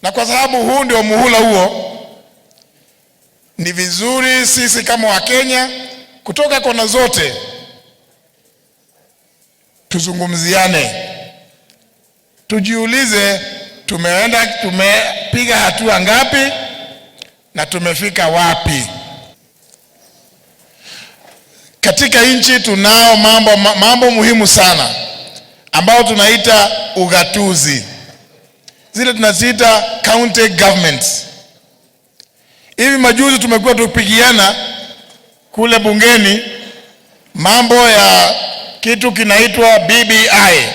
Na kwa sababu huu ndio muhula huo, ni vizuri sisi kama Wakenya kutoka kona zote tuzungumziane, tujiulize tumeenda, tumepiga hatua ngapi na tumefika wapi. Katika nchi tunao mambo muhimu sana ambayo tunaita ugatuzi, zile tunaziita county governments. Hivi majuzi tumekuwa tukipigiana kule bungeni mambo ya kitu kinaitwa BBI.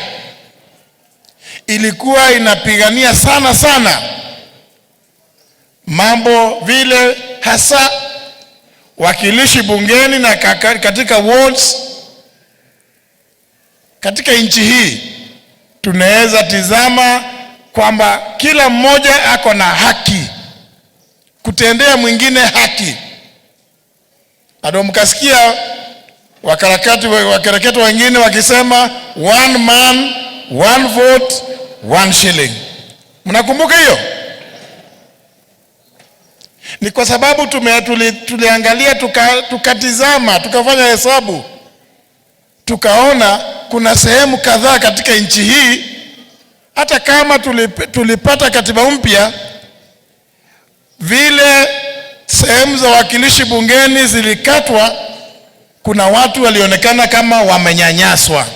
Ilikuwa inapigania sana sana mambo vile hasa wakilishi bungeni na katika wards katika nchi hii tunaweza tizama kwamba kila mmoja ako na haki kutendea mwingine haki. Ndio mkasikia wakarakati wengine wakisema one man one vote one shilling. Mnakumbuka hiyo? Ni kwa sababu tuliangalia tukatizama tukafanya hesabu, tukaona kuna sehemu kadhaa katika nchi hii hata kama tulipata katiba mpya, vile sehemu za wakilishi bungeni zilikatwa, kuna watu walionekana kama wamenyanyaswa.